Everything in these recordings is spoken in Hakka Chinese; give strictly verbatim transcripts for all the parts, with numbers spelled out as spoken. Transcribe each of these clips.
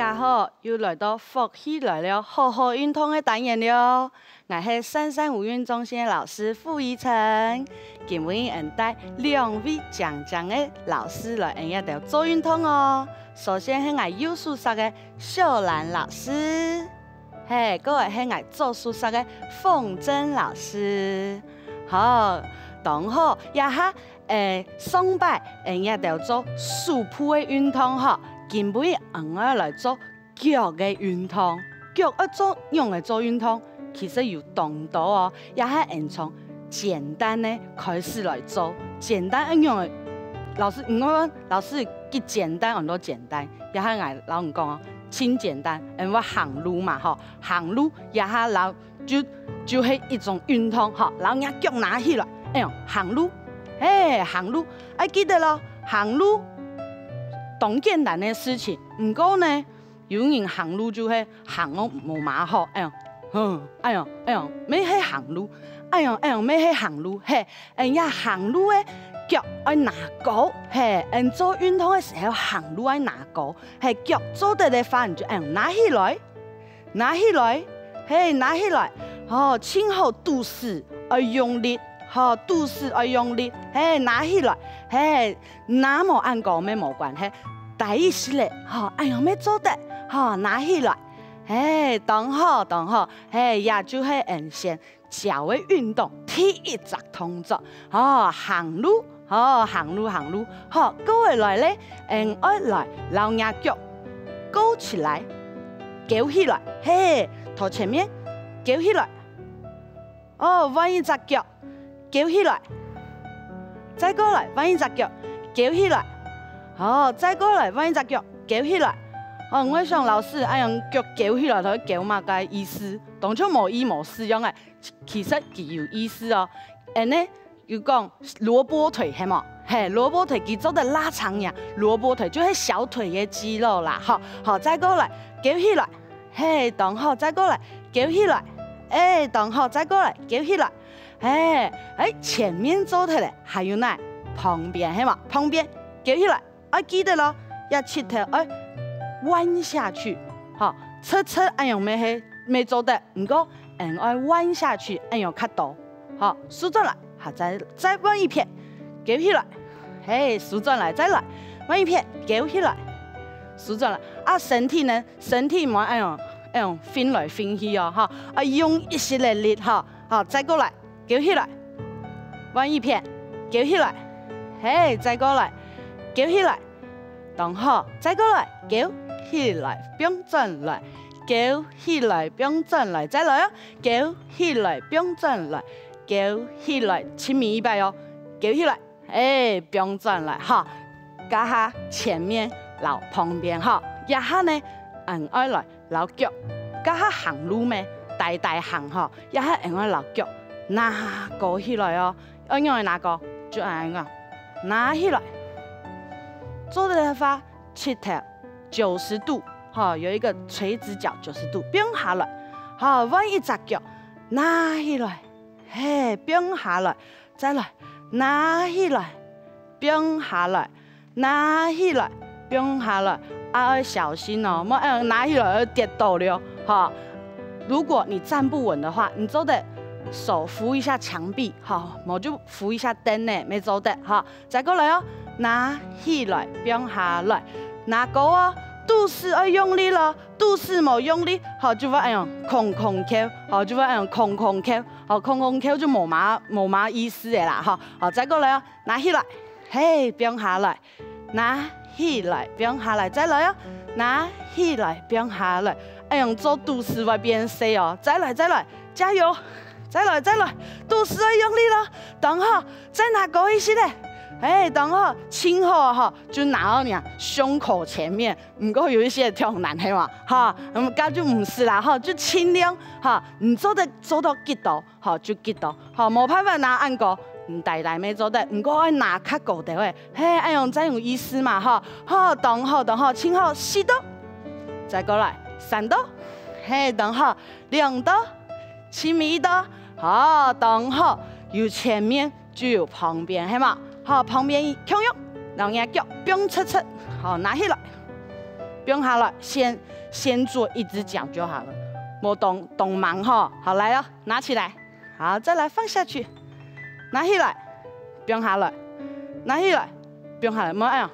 大家好，又來到福氣來了，好好運動个單元了。𠊎係善善無韻中心个老師傅怡晨。今晡日𠊎帶兩位靚靚个老師來𠊎這兜做運動哦。首先係𠊎右手析个秀蘭老師，係，過來係𠊎左手析个鳳珍老師。好，當好，這下，誒，上擺𠊎這兜做手部个運動吼，今晡日𠊎愛來做腳个運動。腳愛做仰仔做運動，其實有當多哦，這下𠊎從簡單个開始來做。簡單愛仰仔，老師，你問，老師，幾簡單安到簡單？這下𠊎摎你講哦，盡簡單，𠊎會行路嘛吼，行路這下摎就就係一種運動吼，摎若腳拿起來，哎喲，行路，嘿，行路，愛記得咯，行路當簡單个事情，毋過呢， 有人行路就係行到無麼好，哎喲，哼，哎喲，哎喲，乜係行路，哎喲，哎喲，乜係行路，嘿，哎呀，行路个腳愛拿高，嘿，𠊎做運動个時候行路愛拿高，嘿，腳做得个話，你就哎喲，拿起來，拿起來，嘿，拿起來，吼，盡好肚屎愛用力，吼，肚屎愛用力，嘿，拿起來，嘿， 拿無恁高乜無關係，低一息仔，吼，哎喲，乜做得，吼，拿起來，嘿，當好，當好，嘿，這就係𠊎先腳个運動第一隻動作，吼，行路，吼，行路，行路，好，過來咧，𠊎愛來摎若腳勾起來，勾起來，嘿，頭前面，勾起來，哦，換一隻腳， 勾起來。再過來，換一隻腳，勾起來。好，再過來，換一隻腳，勾起來。哦，𠊎想老師恁樣腳勾起來，到底勾麼个意思？當像無意無思樣仔，其其實佢有意思哦。恁呢，有講蘿蔔腿係無？嘿，蘿蔔腿佢做得拉長呀，蘿蔔腿就係小腿个肌肉啦，吼。好，再過來，勾起來。 嘿，當好，再過來，勾起來。哎，當好，再過來，勾起來。哎，哎，前面做忒了，還有哪？旁邊，係無？旁邊，勾起來，愛記得咯，這膝頭愛彎下去，吼，直直恁樣乜係乜做得，毋過，𠊎愛彎下去，恁樣較多。 好，收轉來，好，再再換一片，勾起來，嘿，收轉來，再來，換一片，勾起來，收轉來。啊，身體呢，身體莫恁樣恁樣㧒來㧒去哦，吼，啊，用一息仔力吼，好，再過來，勾起來，換一片，勾起來，嘿，再過來，勾起來， 當好，再過來，勾起來，放轉來，勾起來，放轉來，再來哦，勾起來，放轉來，勾起來，盡尾一擺哦，勾起來，哎，放轉來，哈，這下前面摎旁邊，哈，這下呢，𠊎愛來摎腳，這下行路咩，大大行，哈，這下𠊎愛摎腳拿高起來哦，愛仰仔拿高，就恁樣，拿起來。 做得个話，膝頭九十度，哈，有一個垂直角九十度，放下來，哈，換一隻腳，拿起來，嘿，放下來，再來，拿起來，放下來，拿起來，放下來，啊，愛小心哦，莫，哎，拿起來會跌倒了，哈。如果你站不穩的話，你做得手扶一下牆壁，哈，無就扶一下凳仔，乜做得，哈。 再過來哦，拿起來，放下來，拿高哦，肚屎愛用力咯，肚屎無用力，吼，就會恁樣空空翹，吼，就會恁樣空空翹，吼，空空翹就無麼無麼意思个啦，吼，好，再過來哦，拿起來，嘿，放下來，拿起來，放下來，再來哦，拿起來，放下來，恁樣做肚屎會變細哦，再來，再來，加油，再來，再來，肚屎愛用力咯，當好。 再拿高一息仔，嘿，當好，盡好吼，就拿到若胸口前面。毋過有一息仔忒難，係無？哈，嗯，該就毋使啦，吼，就盡量，哈，你做得做到幾多，吼，就幾多，吼，無辦法拿恁高，嗯，大大乜做得，毋過愛拿較高兜仔，嘿，恁樣正有意思嘛，吼，好，當好，當好，盡好，四到，再過來，三到，嘿，當好，兩到，盡尾一到，好，當好，有前面 就有旁邊，係無？好，旁邊共樣，摎若腳放直直，好，拿起來，放下來，先，先做一隻腳就好了，莫動，動猛吼。好，來了，拿起來。好，再來放下去，拿起來，放下來，拿起來，放下來，莫恁樣，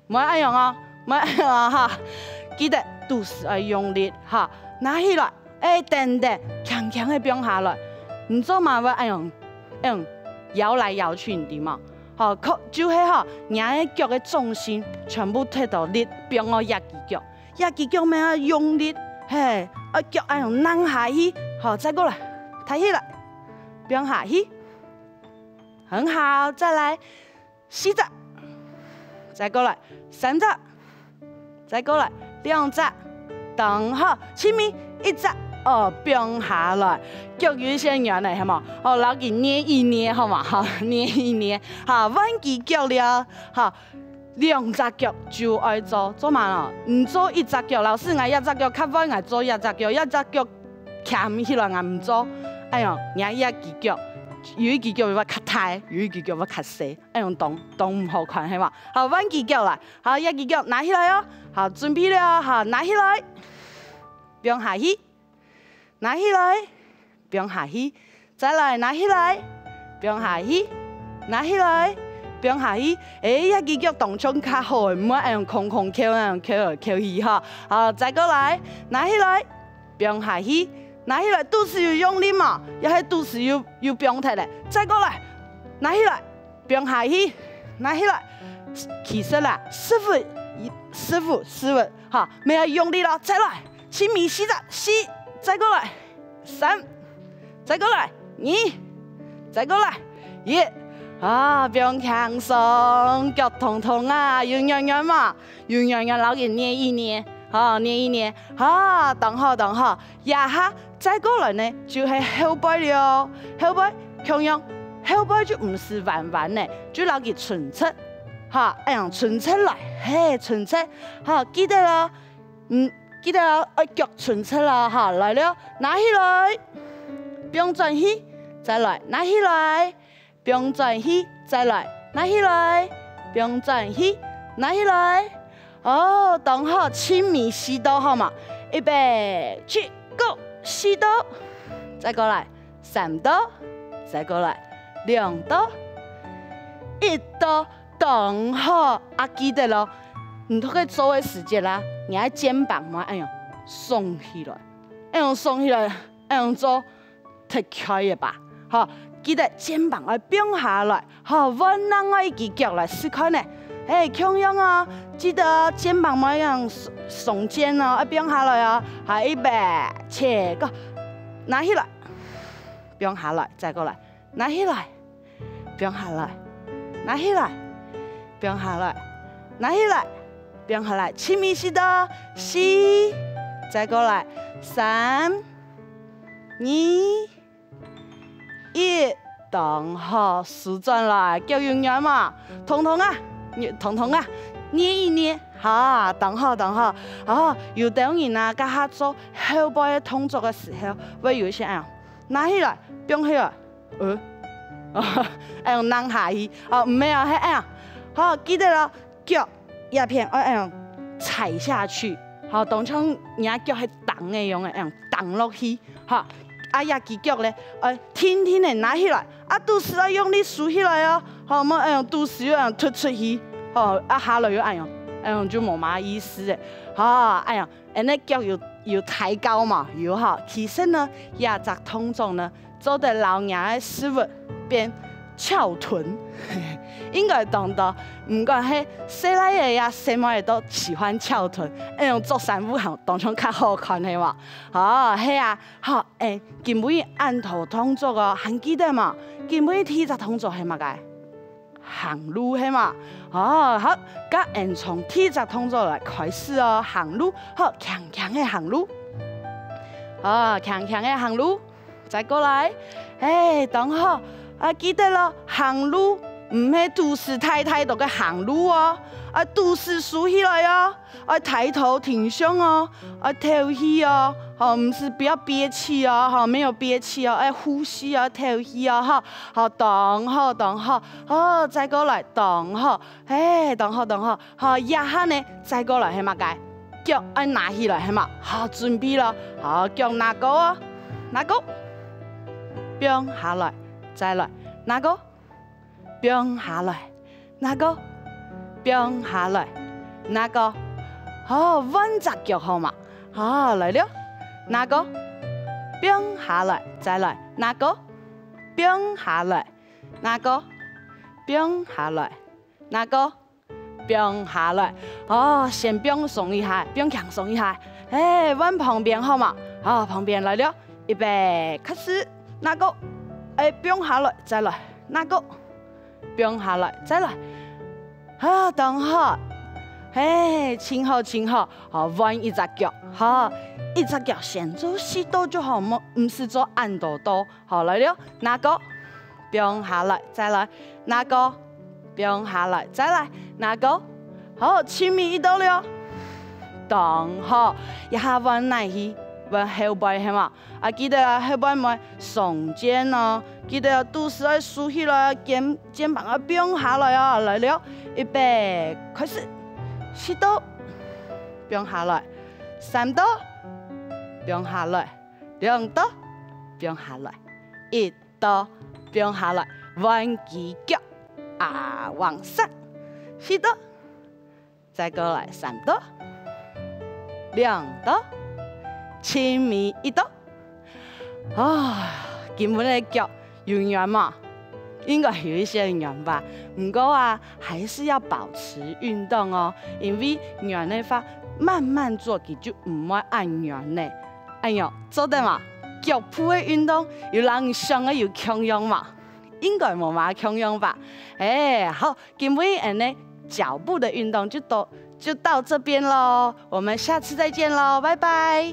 莫恁樣哦，莫恁樣哦哈。記得肚屎愛用力哈，拿起來，哎，等等，輕輕个放下來，你做麼會恁樣，恁樣搖來搖去，你知無？ 吼，靠，就係吼，若个腳个重心全部摕到力放到這隻腳，這隻腳乜愛用力，嘿，愛腳恁樣㧯下去，好，再過來，抬起來，放下去，很好，再來，四隻，再過來，三隻， 再過來，兩隻，當好，盡尾一隻，哦，放下來，腳有一息軟了，係無？哦，摎佢捏一捏，好無？好，捏一捏，好，換支腳了，好，兩隻腳就愛做，做麼个哦？你做一隻腳，老師，𠊎這隻腳較彎，𠊎做這隻腳，這隻腳 弇起來，𠊎毋做。哎喲，若這支腳，有一支腳會較大，有一支腳會較細，哎喲，當，當毋好看，係無？好，換支腳來，好，這支腳拿起來哦，好，準備了哦，好，拿起來，放下去，拿起來，放下去，再來拿起來，放下去，拿起來，放下去。哎，這支腳當像較好，毋好恁樣空空翹，恁樣翹來翹去哈。好，再過來，拿起來， 放下去，拿起來，肚屎有用力無？也係肚屎有，有放忒咧。再過來，拿起來，放下去，拿起來。其實啦，屎朏，屎朏，屎朏，哈，乜愛用力咯。再來，盡尾四隻，四，再過來，三，再過來，二，再過來，一。啊，放輕鬆，腳動動啊，有軟軟無？有軟軟，摎佢捏一捏，哈，捏一捏，哈，當好，當好。 這下再過來呢，就係後背了哦。後背共樣，後背就毋使彎彎呢，就摎佢伸直，哈，恁樣伸直來，嘿，伸直，哈，記得哦，嗯，記得哦，愛腳伸直哦，哈，來了，拿起來，放轉去，再來，拿起來， 放轉去，再來，拿起來，放轉去，拿起來。哦，當好，盡尾四到好無？預備，起，go，四到，再過來，三到，再過來，兩到，一到，當好。啊，記得咯，你兜个做个時節啦，若个肩膀嘛，恁樣，聳起來，恁樣聳起來，恁樣做， 忒𤸁了吧。好，記得肩膀愛放下來，好，換另外一支腳來試看呢。嘿，共樣哦，記得哦，肩膀莫恁樣聳，聳肩哦，愛放下來哦。好，預備，起，go，拿起來，放下來，再過來，拿起來，放下來，拿起來，放下來，拿起來，放下來，盡尾四到，四，再過來，三， 二，一，當好，收轉來，腳有軟無？動動啊，動動啊，捏一捏，哈，當好，當好。哦，有兜人啊，該下做後背个動作个時候，會有一息恁樣，拿起來，放下來，呃，恁樣㧯下去，哦，毋係哦，係恁樣。好，記得咯， 腳這片愛恁樣踩下去，好，當像若腳係釘个樣仔，恁樣釘落去，好，啊，這支腳咧，愛定定仔拿起來，啊，肚屎愛用力收起來哦，好，莫恁樣肚屎又恁樣凸出去，好，啊，下來又恁樣，恁樣就無麼意思咧，好，恁樣，恁樣腳有，有抬高嘛，有哈，其實呢，這隻動作呢， 做得摎若个屎朏變翹臀。應該當多，毋管係細賴仔也細妹仔都喜歡翹臀，恁樣著衫褲行當像較好看，係無？哦，係啊，好，欸，今晡日恁多動作哦，還記得無？今晡日第一隻動作係麼个？行路係無？哦，好，該𠊎等從第一隻動作來開始哦，行路，好，輕輕仔行路。哦，輕輕仔行路。 再過來，欸，當好。啊，記得咯，行路毋係肚屎大大到个行路哦，愛肚屎收起來哦，愛抬頭挺胸哦，愛敨氣哦，吼，毋係不要憋氣哦，吼，沒有憋氣哦，愛呼吸哦，敨氣哦，吼，好，當好，當好，好，再過來，當好，嘿，當好，當好，好，這下呢，再過來係麼个？腳愛拿起來係無？好，準備咯，好，腳拿高哦，拿高，放下來，再來，拿高。 放下來，拿高，放下來，拿高。好，換隻腳好無？好，來了，拿高，放下來，再來，拿高，放下來，拿高，放下來，拿高，放下來。哦，先放鬆一下，放輕鬆一下。嘿，換旁邊好無？好，旁邊來了，預備，開始，拿高，哎，放下來，再來，拿高。 放下來，再來。好，當好。嘿，盡好，盡好。好，換一隻腳。好，一隻腳先做四到就好，毋，毋使做恁多到。好，來了，拿高，放下來，再來，拿高，放下來，再來，拿高。好，盡尾一到了。當好，這下換哪去？換後背係無？ 啊，記得啊，後背毋愛鬆肩哦。記得啊，肚屎愛收起來啊，肩，肩膀愛放下來哦。來了，預備，開始。四到，放下來。三到，放下來。兩到，放下來。一到，放下來。換隻腳，啊，往上。四到， 再過來三到，兩到，盡尾一到。啊，今晡日个腳有軟無？應該有一些軟吧。毋過啊，還是要保持運動哦，因為軟个話，慢慢做，佢就毋會恁軟呢。哎喲，做得嘛？腳步个運動有人想个有共樣嘛？應該無嘛共樣吧？哎，好， 今晡日𠊎等腳步的運動就到，就到這邊囉，我們下次再見囉，拜拜。